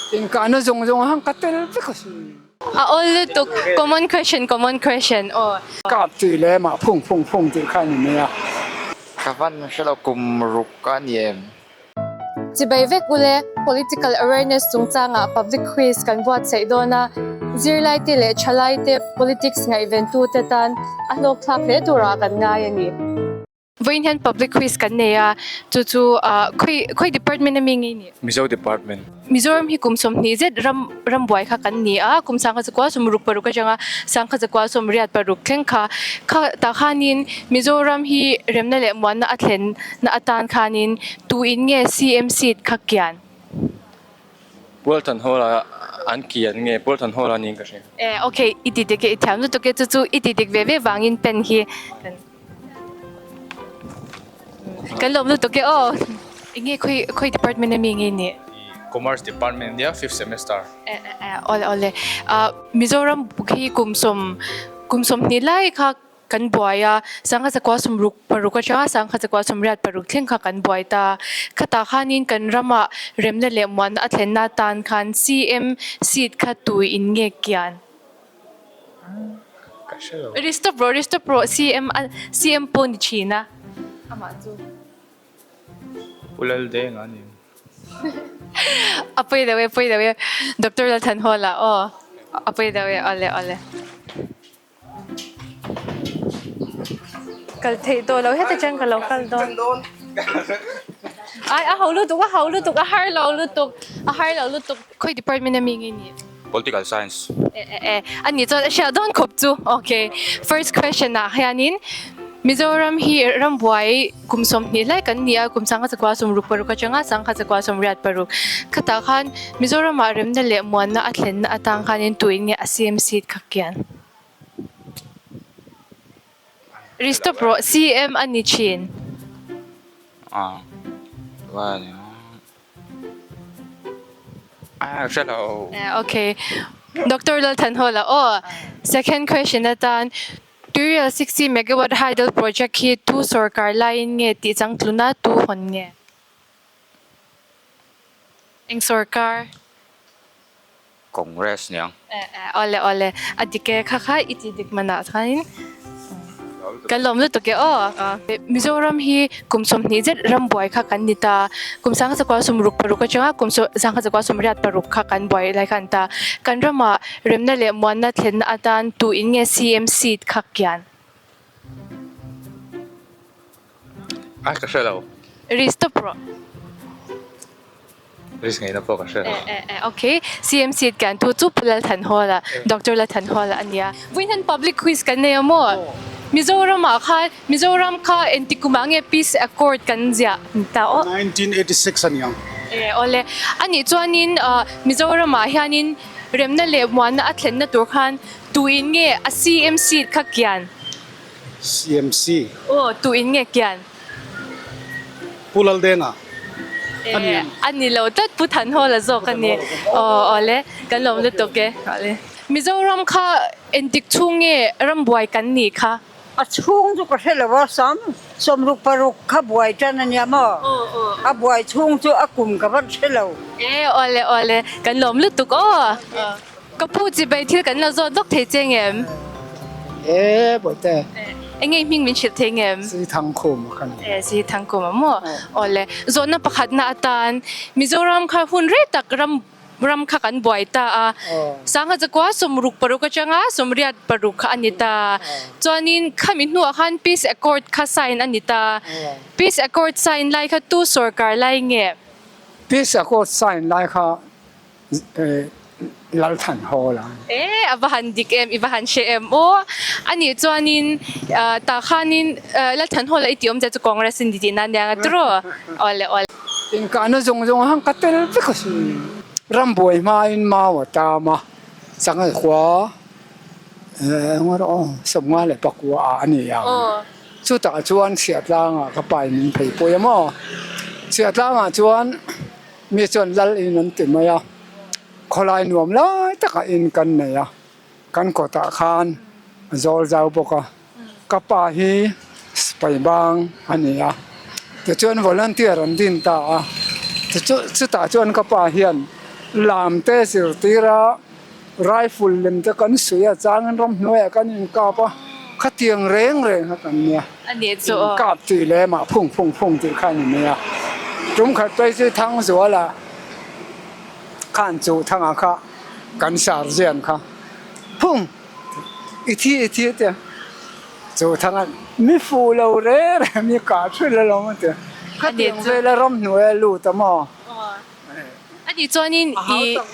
Inkahna zawng zawng ah khan ka tel vek a si. A awl lutuk, common question, common question aw. Kap tih leh mah phung phung phung tih kha a ni mai a. Ka van hre lo kum ruk a ni em? Chibai vek ule, Political Awareness chungchangah Public Quiz kan buatsaih dawn a, zirlaite leh thalaite politics ngaihventute tan a hlawkthlak hle turah kan ngai a ni. Vawiin hian Public Quiz kan nei a, chu chu khawi khawi department a mi nge ni? Mizo department. Mizoram hi kum 20 zet ram rambuai kha kan ni a, kum sangkhat 16 atanga sangkhat 86 thleng kha kha tah khanin Mizoram hi remna leh muanna a thlen na atan khanin tuin nge CM seat kha kian? Pualthan Hall ah an kian nge Pualthan Hall ah niin ka hria. E ok i ti dik e i thiam lutuk e chu chu i ti dik ve ve vangin pen hi kan Kan lawm lutuk e aw. Enge khawi khawi department a mi nge nih? Commerce department ania fifth semester. E e e awle awle. Ah Mizoram khi kum sawm kum 20 lai kha kan buai a, sangha zakua 66 atanga sangha zakua 86 thleng kha kan buai ta. Khatah khanin kan ramah remna leh muanna a thlenna atan khan CM seat kha tui in nge kian? Ka hre lo. Ri stop rawh, ri stop rawh, CM a CM pawh ni thin a, amah chu. Pu Laldenga a ni. A pawi deuh e, a pawi deuh e, Doctor Lalthanhawla aw, a pawi deuh e, awle awle. Kal theih tawh lo heta chuan ka lo kal dawn. Ai a ho lutuk, a ho lutuk, a har lo lutuk, a har lo lutuk. Khawi department a mi nge ni? Political science. E e e a nih chuan a hriat dawn khawp chu. Ok first question ah hianin Mizoram hi rambuai kum 20 lai kan ni a, kum 1966 atanga 1986 khatah khan Mizoram ah remna leh muanna a thlenna atang khanin tuin nge a CM seat kha kian? Ri stop rawh CM a ni thin. Ah A hre lo. Ok. Doctor Lalthanhawla aw. Second question atan Turial 60 megawatt hydel project hi tu sorkar laiin nge tih changtluna tu hawn nge? Eng sorkar? Congress niang. Awle awle a dik e kha kha i ti dik manah chuanin kan lawm lutuk e aw. Mizoram hi kum 20 zet ram buai kha kan ni ta. Kum 1966 atanga kum 1986 kha kan buai lai kha an ta. Kan ramah remna leh muanna thlenna atan tu in nge CM seat kha kian? A ka hre lo. Ri stop rawh. Risk ngeina pawh ka hre lo. Eh eh ok CM seat kan thu chu Pu Lalthanhawla Doctor Lalthanhawla a nia. Vawiin public quiz kan nei a maw? Mizoram ah khan Mizoram kha engti kum ah nge peace accord kan ziah ni ta aw? 1986 a ni ang. Eh awle anih chuanin Mizoram ah hianin remna leh muanna a thlenna tur khan tuin nge a CM seat kha kian? CMC. Aw tuin nge kian? Pu Laldenga a ni ang. A ni lo tlat Pu Thanhawla zawk a ni. Aw awle kan lawm lutuk e. Awle. Mizoram kha entik chhung nge rambuai kan nih kha? A chhung chu ka hre lo a, sam 66 kha buai tan a nia maw? A buai chhung chu a kum ka van hre lo. E awle awle kan lawm lutuk aw. Ka pu chibai thil kan lo zawt lawk thei che ngem? E Bawihte. Eng nge hming min hrilh thei ngem? Si Thangkhum a kha ni. E Si Thangkhum a maw? Awle, zawhna pakhatna atan Mizoram kha hun rei tak ram ram kha kan buai ta a, 1966 atanga 86 kha a ni ta. Chuanin khami hnuah khan Peace Accord kha sign a ni ta. Peace Accord sign lai kha tu sorkar lai nge? Peace Accord sign lai kha Lalthan haw la. E a va han dik em i va han hre em aw a nih chuanin tah khanin Lalthan haw la i tih awm che chu Congress in ti tihna ania nga tiraw awle awle. Inkahna zawng zawng han ka tel vek a si. Rambuai hmain mau a tam a, Sanghal khua enga rawh aw 59 ah a ni ang. Chutah chuan Chhiahtlangah ka pa in min phei pawih a maw? Chhiahtlangah chuan Mi chuan lal in an ti mai a, khawlai nuam lai takah in kan nei a, kan kawtah khan a zawl zau bawk a, ka pa hi sipai bang a ni a, tichuan volunteer an din ta a, chutah chuan ka pa hian. Lam te zirtir a, rifle lem te kan suih a, changin ramhnuaiah kan inkap a, khatiang reng reng kha kan nia. Inkap tih lemah phung phung phung tih kha a ni mai a. Tum khat phei chu Thangzuala khan chu Thanga kha kan sergeant kha phung i thi i thi a ti a, chu Thanga mi fuh lo reng reng mi kah thil alawm a ti a, khatiang vela ramhnuaia lut a maw? A nih chuanin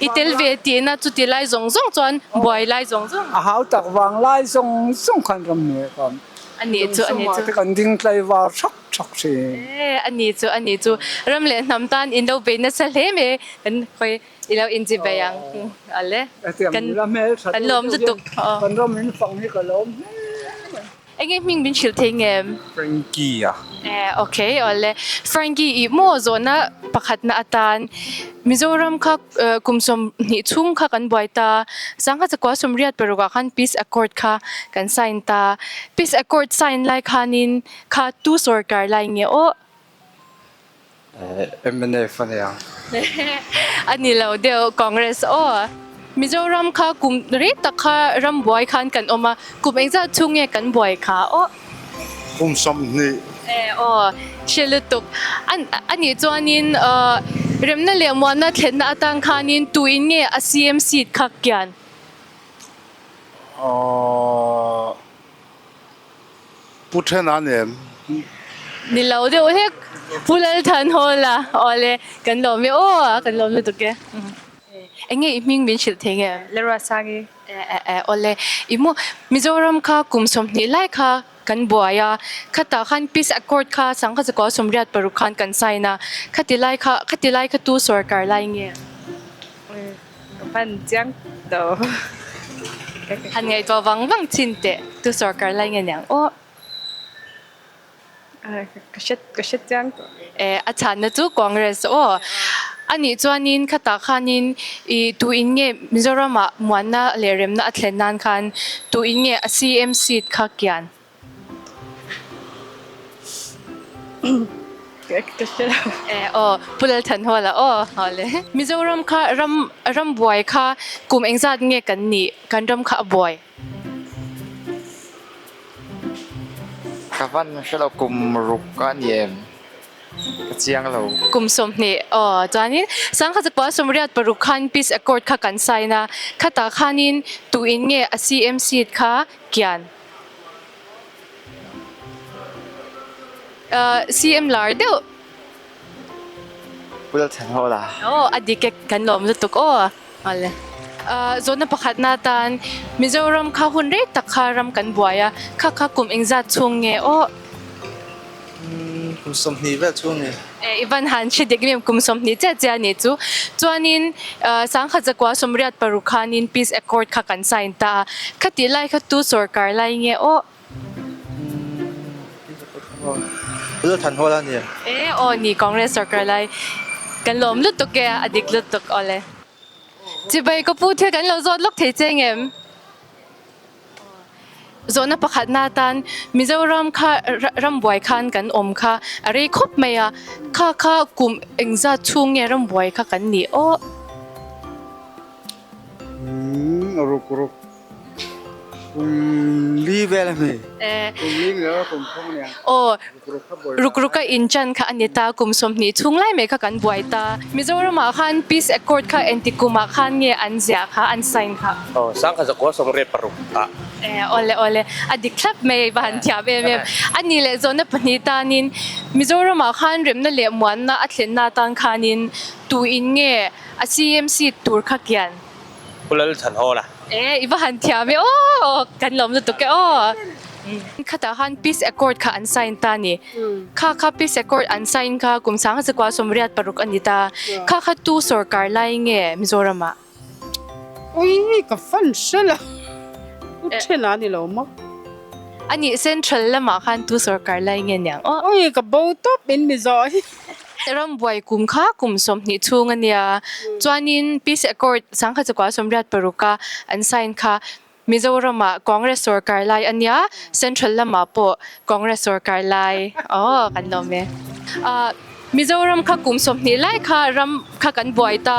i tel ve tihna chuti lai zawng zawng chuan buai lai zawng zawng. A hau tak vang lai zawng zawng khan ram hnuai a awm. A nih chu a nih chu. Te kan ding tlai var thak thak thin. E a nih chu a nih chu. Ram leh hnam tan in lo bei nasa hle mai kan hawi i lo inchi bei ang ale. Kan kan lawm lutuk. Kan ram in fang hi ka lawm hle mai. Enge hming min hrilh thei ngem? Frankie a. Eh okay awle. Frankie i maw zawhna pakhatna atan Mizoram kha kum 20 chhung kha kan buai ta, sangha chakua 86 ah khan Peace Accord kha kan sign ta. Peace Accord sign lai khanin kha tu sorkar lai nge aw? Mnf a nia. A ni lo deuh Congress aw. Mizoram kha kum rei tak kha ram buai khan kan awm a, kum engzat chhung nge kan buai kha aw. Kum 20. E aw, hre lutuk. A nih chuanin remna leh muanna thlenna atang khanin tuin nge a CM seat kha kian? Aww. Pu Thena nen. Ni lo deuh hlek Pu Lalthanhawla awle kan lawm e aw kan lawm lutuk e. Enge i hming min hrilh thei nge? Lalruatsangi. E e e awle i maw Mizoram kha kum 20 lai kha kan buai a khatah khan peace accord kha sangha zakua 86 khan kan sign a khati lai kha khati lai kha tu sorkar lai nge? Ka hman chiang lo. Han ngaihtuah vang vang chin teh tu sorkar lai nge niang aw. Ka hre ka hre chiang tawh. Eh a chhanna chu Congress aw. A nih chuanin khatah khanin i tu in nge Mizoramah muanna leh remna a thlen nan khan tu in nge a CM seat kha kian. Eh aw Pu Lalthanhawla aw haw le. Mizoram kha ram ram buai kha kum engzat nge kan nih kan ram kha a buai. Ka van hre lo kum ruk a ni em ka chiang lo. Kum 20 aw chuanin sangha chakua 86 khan peace accord kha kan sign a khatah khanin tuin nge a CM seat kha kian. CM lar deuh. Pu Lalthanhawla. Aw a dik e kan lawm lutuk aw. Awle. Zawhna pakhatna atan Mizoram kha hun rei tak kha ram kan buai a, kha kha kum engzat chhung nge aw? Kum 20 vel chhung ni. I van han hre dik em kum 20 chiah chiah a nih chu. Chuanin 1986 khanin Peace Accord kha kan sign ta a, khatih lai kha tu sorkar lai nge aw? Lal Thanhawla a ni. E aw ni Congress sorkar lai kan lawm lutuk e a dik lutuk awle. Chibai ka pu thil kan lo zawt lawk thei che ngem? Zawhna pakhatna atan Mizoram kha rambuai khan kan awm kha a rei khawp mai a, kha kha kum engzat chhung nge rambuai kha kan nih aw? Umm ruk ruk kum li vel a ni. Kum li ni lo kum thum a nia. Aw ruk ruk a inchan kha a ni ta kum 20 chhung lai mai kha kan buai ta. Mizoramah khan Peace Accord kha engti kumah khan nge an ziah kha an sign kha? Aw 1986 ah. E awle awle a dik thlap mai va han thiam em em. A nih leh zawhna pahnih tanin Mizoramah khan remna leh muanna a thlenna atan khanin tu in nge a CM seat tur kha kian? Pu Lalthanhawla. E i va han thiam e aw kan lawm lutuk e aw. Khatah khan Peace Accord kha an sign ta a ni. Kha kha Peace Accord an sign kha kum 1986 a ni ta. Kha kha tu sorkar lai nge Mizoramah? Ui ka fan hre lo. U then a ni lo maw? A nih Central lamah khan tu sorkar lai nge niang aw? Ui ka bo tawp in Mizo hi. Rambuai kum kha kum 20 chhung a nia. Chuanin Peace Accord 1986 a an sign kha Mizoramah Congress sorkar lai a nia, Central lamah pawh Congress sorkar lai. Aw kan lawm e. Mizoram kha kum 20 lai kha ram kha kan buai ta.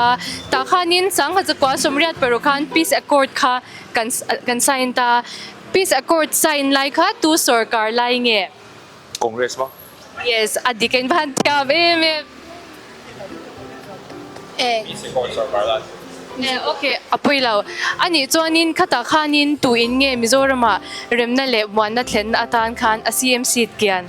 Tah khanin sangha zakua 80 khan Peace Accord kha kan kan sign ta. Peace Accord sign lai kha tu sorkar lai nge? Congress maw? Yes, a dik in van thiam em em. Eh. Peace Accord sorkar lai. Eh, okay, a pawi lo. Anih chuanin khatah khanin tu in nge Mizoramah remna leh muanna thlenna atan khan a CM seat kian?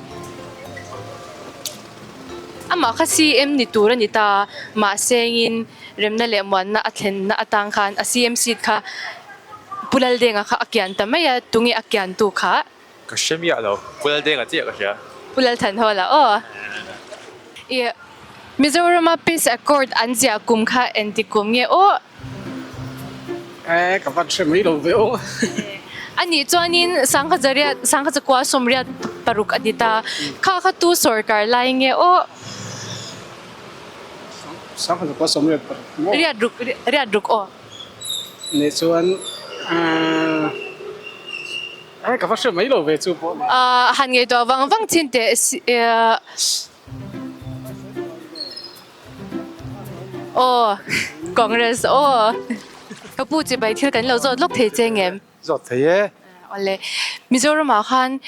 Amah kha CM ni tur a ni ta, mahsengin remna leh muanna a thlenna atang khan a CM seat kha Pu Laldenga kha a kian ta mai a, tunge a kiantu kha? Ka hre miah lo, Pu Laldenga chiah ka hria. Pu Lalthanhawla aw. I Mizorama Peace Accord an ziah kum kha engti kum nge aw? Eh, ka van hre mai lo ve aw. Anih chuanin sangha zariat, sangha zakua 86 a ni ta. Kha kha tu sorkar lai nge aw? Sangha zakua 86 maw? Riat ruk, riat ruk aw. Nih chuan eh, eh ka va hre mai lo ve chu pawh. Han ngaihtuah vang vang chin teh eh. Aw, Congress aw. Ka pu chibai thil kan lo zawt lawk thei che ngem? Zawt thei e. Awle, Mizoramah khan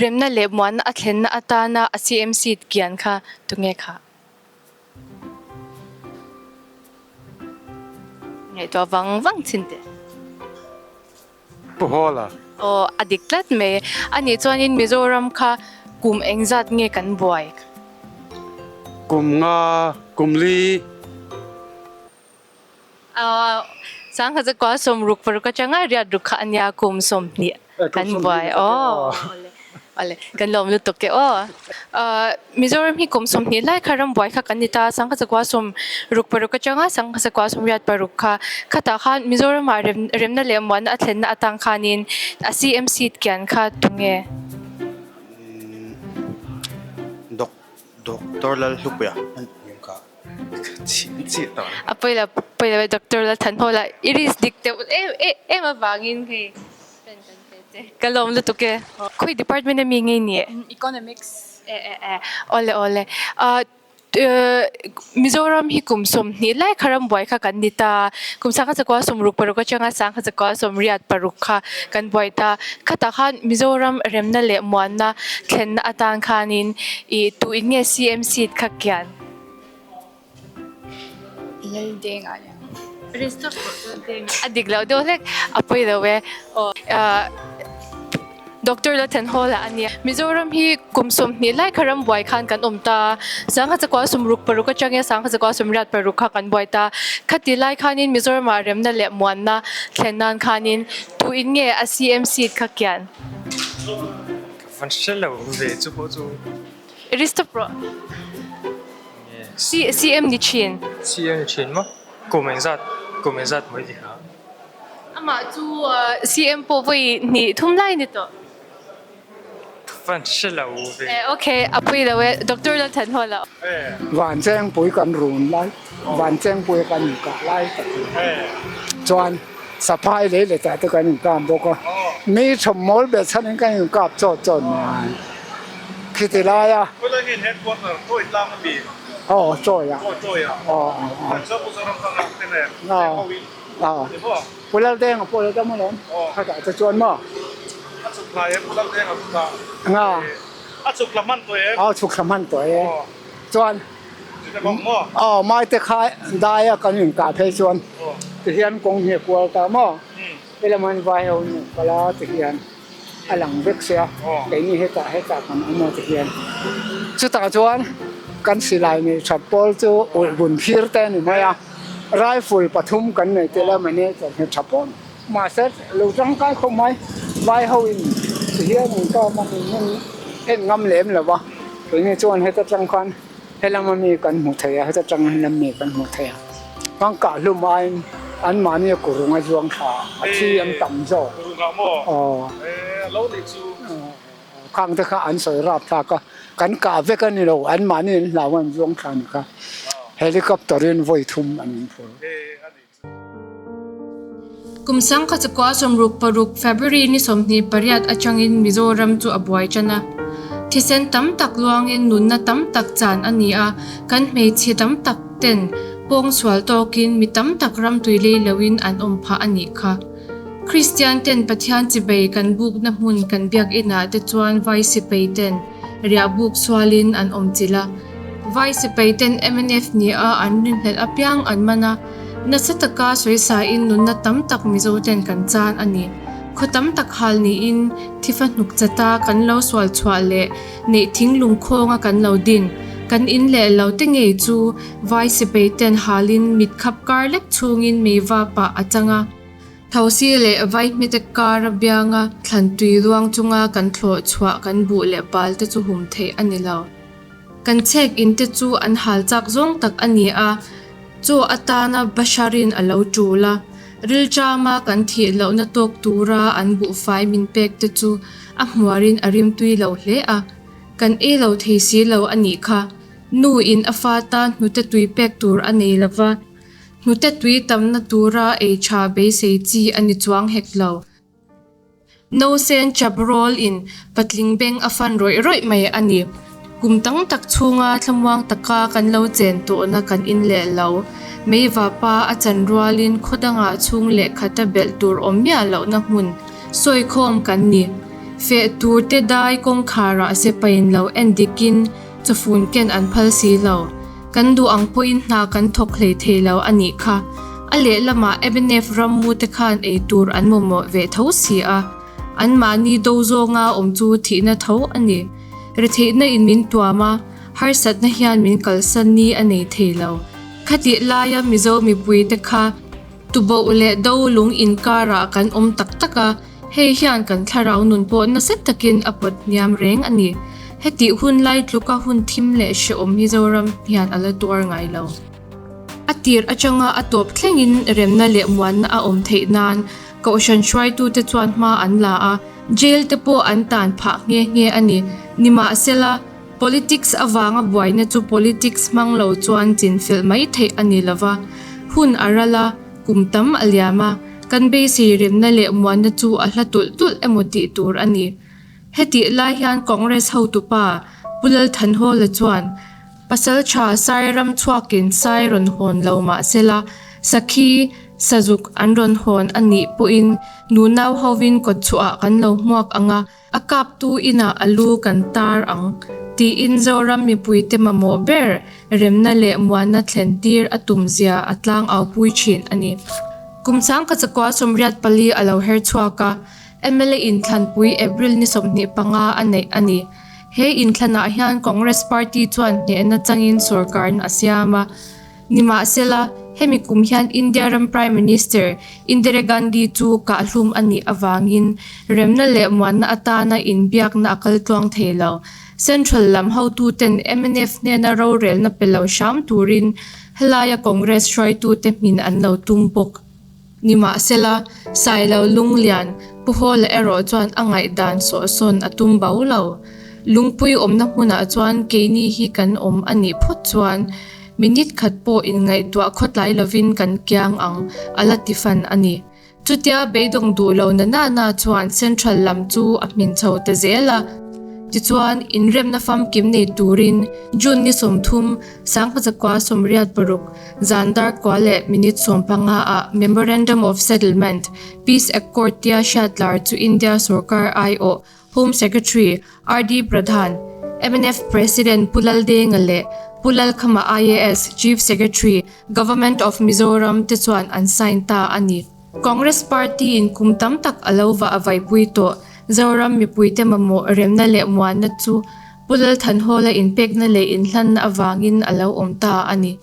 remna leh muanna a thlenna atana a CM seat kian kha tunge kha? Ngaihtuah vang vang chin teh. Pu Hawla. Aw, a dik tlat mai. Anih chuanin Mizoram kha kum engzat nge kan buai? Kum nga, kum li. Aw, sangha zakua 66 atanga riat ruk kha ania kum 20 kan buai. Aw, awle, kan lawm lutuk e aw. Mizoram hi kum 20 lai kha ram buai kha kan ni ta, sangha zakua 66 atanga sangha zakua 86 kha khatah khan Mizoramah rem remna leh muanna a thlenna atang khanin a CM seat kian kha tunge? Dok Doctor Lalhlupuia kha chhin chiah ta. A pawi lo pawi lo e Doctor Lalthanhawla i risk dik deuh em em avangin hei pen kan pe che. Ka lawm lutuk e. Khawi department ami nge ni? Economics. E e e awle awle. Mizoram hi kum 20 lai kha ram buai kha kan ni ta. Kum 1966 atanga 1986 kha kan buai ta. Khatah khan Mizoram remna leh muanna thlenna atan khanin i tu in nge CM seat kha kian? Laldenga nia. A dik loh deuh hlek a pawi lo e. Doctor Lathanhawla a nia. Mizoram hi kum 20 lai kha ram buai khan kan awm ta. 1966 atangin 1986 kha kan buai ta. Khati lai khanin Mizoramah remna leh muanna thlen nan khanin tu in nge a CM seat kha kian? Ka van hre lo ve chu pawh chu. Ristop rawh. CM ni thin. CM ni thin maw? Kum engzat kum engzat mai ti kha. Amah chu CM pawh vawi hnih thum lai ni tawh. Ka van hre lo ve. Eh okay a pui lo e Doctor Lalthanhawla. Van Chengpui kan run lai Van Chengpui kan inkah lai tak chuan Saphai lei leh tah te kan inkap bawk a, mi thawm mawl ber chhanin kan inkap chawt chawt mai. Khiti laia. Khawilai nge headquarter Chawi tlang a mi? Aw Chawi ah. Aw Chawi ah. Aw aw aw. Kan chuan Mizoram tlang ah te nen Aw ho in. Aw. Ni maw? Pu Laldenga pawh lo dam alawm. Aw. Khatah te chuan maw? A chhuk hlai em Pu Laldenga chu tah. Nga. A chhuk thla hman tawh em? Aw chhuk thla hman tawh e. Aw. Chuan. Aw maite kha daia kan inkah phei chuan tihian kawng hi a kual ta maw? Helam an vai ho in an kal a tihian a lang vek sia keini hetah hetah kan awm a tihian chutah chuan kan silai nei that pawl chu ulh bun phir te a ni mai a rifle pathum kan nei tel a manager hi tha pawn mahse lo tangkai khawp mai vai ho in tihian an kap a min en ngam lem lo va keini chuan heta tang khan. Helam ami kan hmu thei a, heta tang helam mi kan hmu thei a. Kan kah hlum aiin anmahni a kurung a zuang thla a, a thi an tam zawk. Aw. Khang te kha an sawi rap thlak a, kan kah vek a ni lo, anmahni an hlau a an zuang thla a ni kha. Helicopter in vawi thum an inphur. Kum 1966 February ni 28 atangin Mizoram chu a buai tan a. Thisen tam tak luangin nunna tam tak chan a ni a, kan hmeichhe tam tak ten pawngsual tawkin mi tam tak ramtui lei loin an awm phah a nih kha. Kristian ten Pathian chibei kan bukna hmun kan biakinah te chuan vai sipai ten riah buk sualin an awm chilh a. Vai sipai ten mnf ni a an rinhlelh apiang an man a, nasa taka sawisain nunna tam tak Mizo ten kan chan a ni. Khaw tam tak hal niin thifa hnuk chata kan lo sual chhuah leh neih thing lungkhawnga kan lo din kan in leh lo te ngei chu vai sipai ten halin mit khap kar lek chhungin mei va pah a chang a. Thosi leh vai hmete kara bianga thlan tui ruang chunga kan thlawh chhuah kan buh leh bal te chu hum theih a ni lo. Kan chhek in te chu an hal chak zawng tak a ni a, chaw atana Basharin a lo tul a, rilṭama kan thih lohna tawk tura an buhfai min pek te chu a hmuarin a rimtui lo hle a, kan ei lo thei si lo a nih kha. Nu in a fa tan hnute tui pek tur a nei lo va, hnute tui tamna tura ei tha beisei chi a ni chuang hek lo. Nausen chap rawl in patling beng a fan rawih rawih mai a ni. Kum tam tak chhunga thlamuang taka kan lo chen tawhna kan in leh lo. Mei vapa a chan rualin khaw dangah chhung leh khata belh tur awm miah lohna hmun sawikhawm kan ni. Feh tur te dai kawngkharah sepain lo en dikin chawfun ken an phal si lo. Kan duh ang pawhin hna kan thawk hlei thei lo a nih kha. A lehlamah mnf rammu te khan ei tur an mamawh ve tho si a, anmahni do zawnga awm chu thihna tho a ni. Retheihna in min tuam a, harsatna hian min kalsan ni a nei thei lo. Khatih laia Mizo mipui te kha tuboh leh do lung inkarah kan awm tak tak a, Hei hian kan thlarau nun pawh nasa takin a pawt hniam reng a ni. Hetih hun lai tluka hun thim leh hrehawm hi Zoram hian a la tuar ngai lo. A tir atanga a tawp thlengin remna leh muanna a awm theih nan Kohhran hruaitute chuan hma an la a, jail te pawh an tan phah nghe nghe a ni. Nimahsela, politics avanga buaina chu politics hmang lo chuan chinfel mai theih a ni lova, hun a ral a, Kum tam a liam a, kan beisei remna leh muanna chu a hla tulh tulh emaw tih tur a ni. Hetih lai hian Congress hotupa Pu Lalthanhawla chuan, Pasaltha Sai ram chhuakin Sai rawn hawn lo mah sela, Sakhi, Sazuk an rawn hawn a nih pawhin nunau hovin kawtchhuah kan lo hmuak ang a, A kaptu inah a lu kan tar ang, tiin Zoram mipuite mamawh ber remna leh muanna thlen tir a tum zia a tlangaupui thin a ni. Kum changka chakua 84 a lo her chhuak a, mla inthlanpui April ni 25 a neih a ni. He inthlanah hian Congress party chuan hnehna changin sorkarna a siam a. Nimahsela, hemi kum hian India ram Prime Minister Indira Gandhi chu kahhlum a nih avangin remna leh muanna atana inbiakna a kal tluang thei lo. Central lam hotuten mnf hnena rorelna pe lo hram turin helaia Congress hruaitute hmin an lo tum bawk. Nimahsela, Sailo Lunglian, Pu Hawla erawh chuan a ngaihdan sawhsawn a tum bo lo. Lungpui awmna hmunah chuan keini hi kan awm a nih phawt chuan minute khat pawh inngaihtuah khawtlai lovin kan kiang ang a la ti fan a ni. Chutia beidawng duh lo na na na chuan Central lam chu a hmin chho ta zel a. Tichuan, inremna famkim nei turin June ni 30, 1986, Zan dar kua leh minute 15 ah Memorandum of Settlement, Peace Accord tia hriatlar chu India sorkar aiawh Home Secretary RD Pradhan, mnf President Pu Laldenga leh Pu Lalkhama IAS, Chief Secretary, Government of Mizoram te chuan an sign ta a ni. Congress Party in kum tam tak a lo va a vaipui tawh Zoram mipuite mamawh remna leh muanna chu Pu Lalthanhawla inpekna leh inhlanna avangin a lo awm ta a ni.